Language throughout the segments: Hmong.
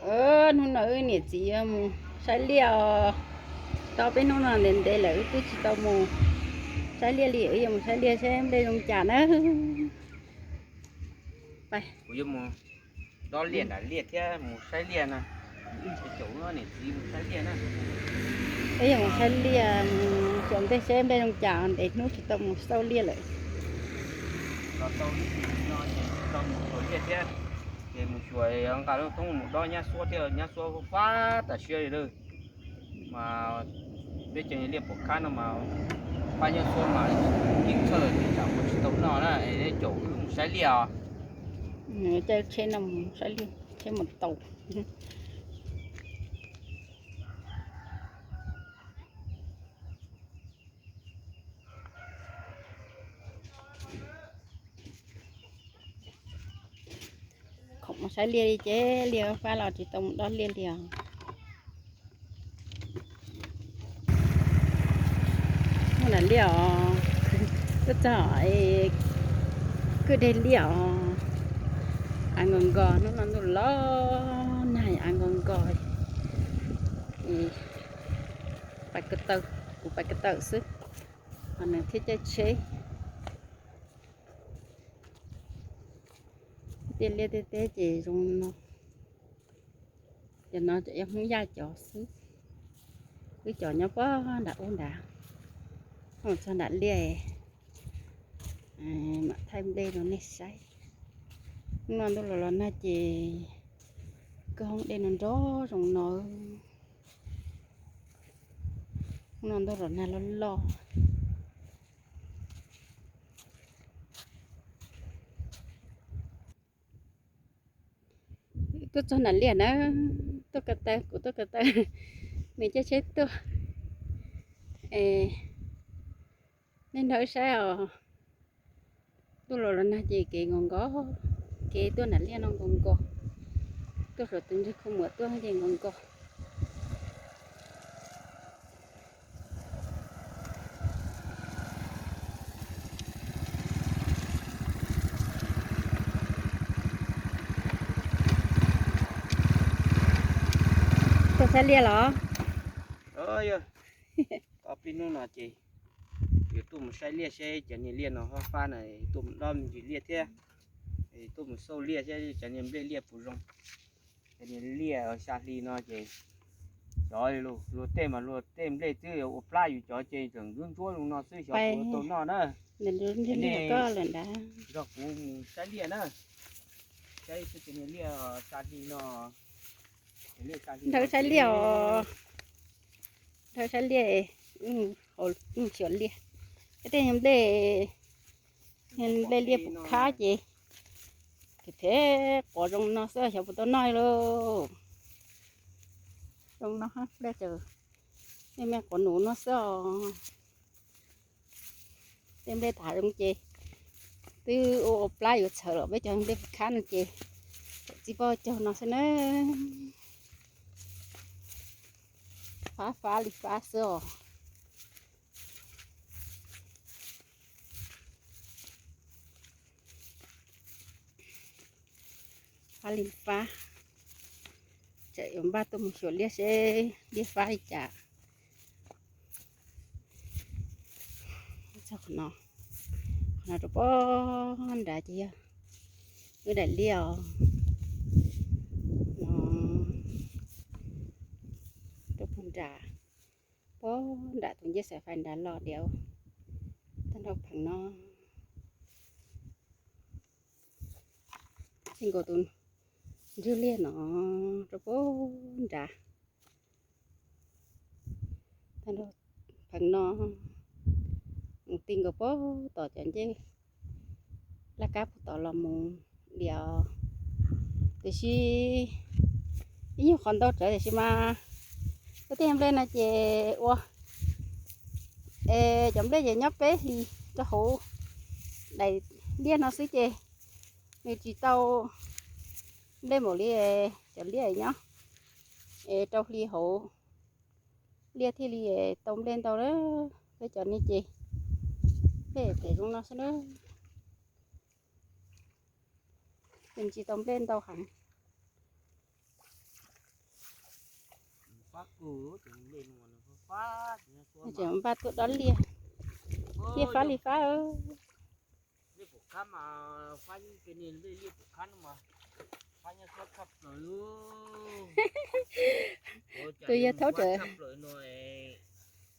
Hnub no wb niam txiv yuav mus saib liaj os. Tau peb hnub no ntev ntev lawm wb twb tsis tau mus saib liaj li, wb yuav mus saib liaj seb nplej zoo cas na. Kuv yuav mus dob liaj nram liaj thiab mus saib liaj na. Caum niam txiv mus saib liaj na. Wb yuav mus saib liaj, mus xyuas nplej seb nplej zoo cas, ntev hnub tsis tau mus xauj liaj lawm. Los tau ib sim no ces tsis tau mus xyuas liaj thiab, ces mus xyuas nqa lub thoob mus dob nyab xuab thiab, nyab xuab fab tam siab li lawm. Mas peb cov niag liaj pom khab no mas pab nyab xuab mas yeej txhawj ces tsam ua tsis tau noj na, es caum wb mus saib liaj os. Caij tsheb no mus saib liaj, tsheb mus tau. Khoom mus saib liaj li ces liaj fab los tsis tau mus dob liaj li os. Hnub no liaj os, twb txog kwj deg liaj os. Av nkos nkos, hnub no ntuj los nag av nkos nkos. Pais ko taw, kuv pais ko taw xwb, ho nws thiaj caij tsheb. Tej liaj tej teb ces zoo no. Cov no cov yog Hmoob Yaj cov xwb, wb cov nyob puag nram ub nrad. Mus txog nram liaj mam thaij nplej rau nej saib. Hnub no ntuj los los nag ces kwj hoob dej no nrov zoo no. Hnub no ntuj los nag loj loj. Tuaj txog nram liaj na, tuaj ko taw, kuv tuaj ko taw, nws caij tsheb tuaj. Nej nrog wb saib os. Ntuj los los nag ces kev nkos nkos, kev tuaj nram liaj no nkos nkos. Tuaj saum tus ntug kho muam tuaj ces nkos nkos. Tuaj saib liaj los? Yog, ob peb hnub no ces yuav tuaj mus saib liaj seb cov niag liaj no fab fab na, tuaj mus dob me ntsis liaj thiab, tuaj mus xauj liaj seb cov niag nplej liaj puas zoo. Cov niag liaj xya hli no ces cov luag tej mas luag tej nplej twb ua plab, yus cov ces tseem ntsuab ntsuab zoo no xwb, xyov puas tau noj na. Nrog kuv mus saib liaj na, saib cov niag liaj xya hli no. Nrog saib liaj os, nrog saib liaj, xyuas liaj. Tej niag nplej, nplej liaj puas khab ces phem phem, quav zoo no xwb, xyov puas tau noj lauj. Zoo no, nplej tseem me me quav nuv no xwb os. Tej nplej tham zoo ces twb ua ua plab yuav txhawv los, peb cov nplej puas khab no ces txij poj caug no xwb na. Fab fab li fab xwb os. Fab li fab. Tseem yuav npaj tuaj mus xyuas liaj seb liaj fab li cas. Txog qhov no, qhov no rau puag nrad ces yog wb daim liaj os. No rau puag nrad, puag nram tus ncej xaim fais nrad los diav, tag nrho pheem no. Txij nkaus tus ntswg liaj no rau puag nrad, tag nrho pheem no, mus ti nkaus puag tom cov ncej laj kab puag tom los mus diav. Tiam sis ib nyuag qhov ntau tsawv tiam sis mas ua tej nplej no ces ua, es cov nplej ces nyob peb hlis rau hauv daim liaj no xwb ces nws tsis tau nplej npaum li cov liaj nyob, es rau hli hauv liaj thiaj li tau nplej ntau. Peb cov no ces nplej phem zoo no xwb na, nws tsis tau nplej ntau heev. Tseem npaj tuaj dob liaj, liaj fab li fab. Tus yawg thaub tseem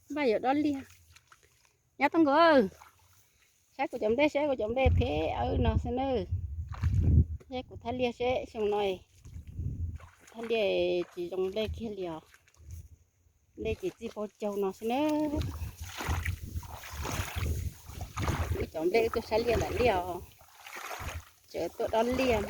npaj yuav dob liaj. Nyob Tooj Nkauj, saib kuv cov nplej, saib kuv cov nplej phem no xwb na. Saib kuv thaj liaj seb xyoo no, kuv thaj liaj tsis zoo nplej kiag li os. Nplej ces txij paug caug no xwb na. Wb cov nplej wb tuaj saib liaj nram liaj os, tseem tuaj dob liaj.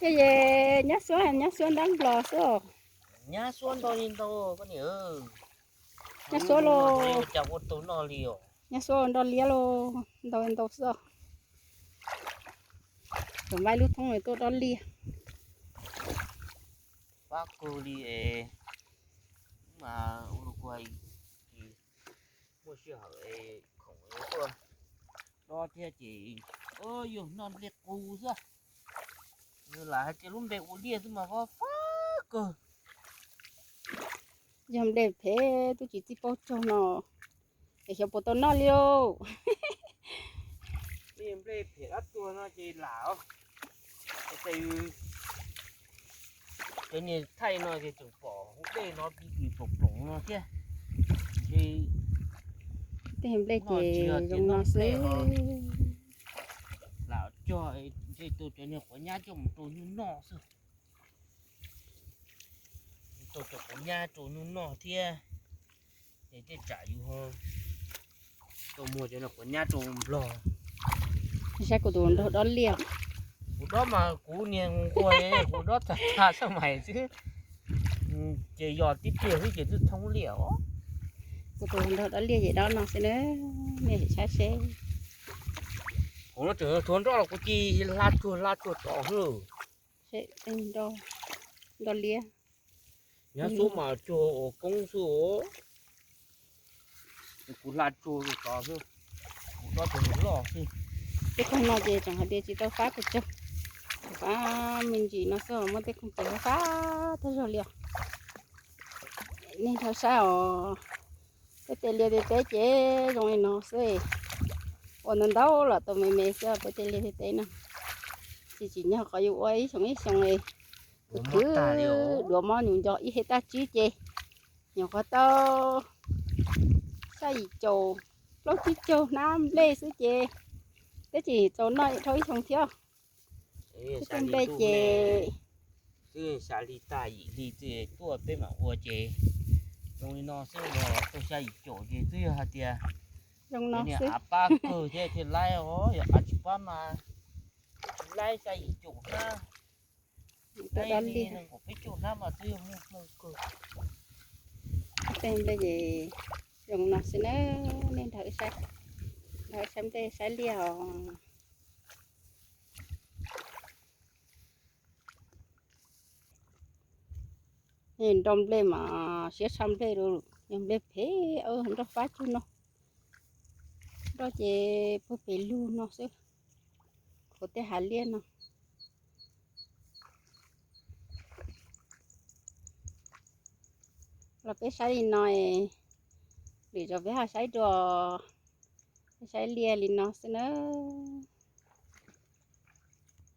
Thiab es nyab xuab, nyab xuab ntab nplos xwb os. Nyab xuab nrog li ntau, koj niam. Nyab xuab los, cas ua tau noj li os. Nyab xuab nrog liab los ntau ntau xwb os. Tseem npaj lub thoob tuaj dob liaj. Pab kawg li es, mas ua rau kuv hais, muaj sij hawm es khoom tuaj dob thiab ces yog noj nplej qus xwb. Nws lam hais tias lub npe ua liaj xwb mas fab fab kawg. Yog nplej phem twb tsis txij paug caug no, es xyov puas tau noj li lauj. Nplej phem dab tuag no ces lam, cov niag thaij no ces tseem pom hauv dej no pis pis ploom ploom no thiab. Tej nplej ces zoo no xwb. Lam cog ntshe tus cov niag quav nyab coj mus rau nyuj noj xwb. Tau cov quav nyab rau nyuj noj thiab. Es tej tsam yus ho tau muag cov quav nyab rau nplog. Saib kuv tus nraug dob liaj. Kuv dob mas kuv niag nquag, kuv dob tag tag sab mais xwb. Ces yog tib pliag xwb ces twb thoob liaj os. Kuv tus nraug dob liaj ces dob no xwb na, nej saib seb. Hauv no tseem thuav nroj los kuv cia li hla tsuag hla tsuag tod xwb. Seb, nroj liab. Nyab xuab mas tsuag ua koob xwb os. Kuv hla tsuag tod xwb, kuv dob tsuag loj xwb. Tej koog no ces tseem hais tias tsis tau fab pes tsawg, fab me ntsis no xwb, muaj tej koog ces fab fab tag zog li os. Nej nrog saib os, peb tej liaj tej teb ces zoo li no xwb. Ua ntau ntau los tau me me xwb peb tej liaj tej teb no. Tsis tsim nyog qhov yus ua ib xyoo ib xyoo li. Tus twg duav mob nus nco ib hej taj tsib ces nyuam qhuav tau xya yim caum plaub tsib caug hnab nplej xwb ces twb tsis txaus noj dhau ib xyoo thiab. Twb tau nplej ces twb xya hli tag yim hli twb tuaj peb mam ua ces zoo li no xwb los tau xya yim caum ces twb yog hais tias zoo no niag xwb. Av pab kawg thiab thiaj laib os, yog av tsis pab mas tsis laib xya yim caum hnab. Laib li nees nkaum peb caug hnab mas twb yog muaj hmoo kawg. Tej nplej ces zoo no xwb na, nej nrog wb saib, nrog wb saib nplej saib liaj os. Nroj nplej mas siab tshaj nplej, yog nplej phem nroj fab tsuag no. Nroj ces puag pem lug no xwb, hauv tej hav liaj no. Los peb saib li no, lwm zaus peb ho saib dua, peb saib liaj li no xwb nawb.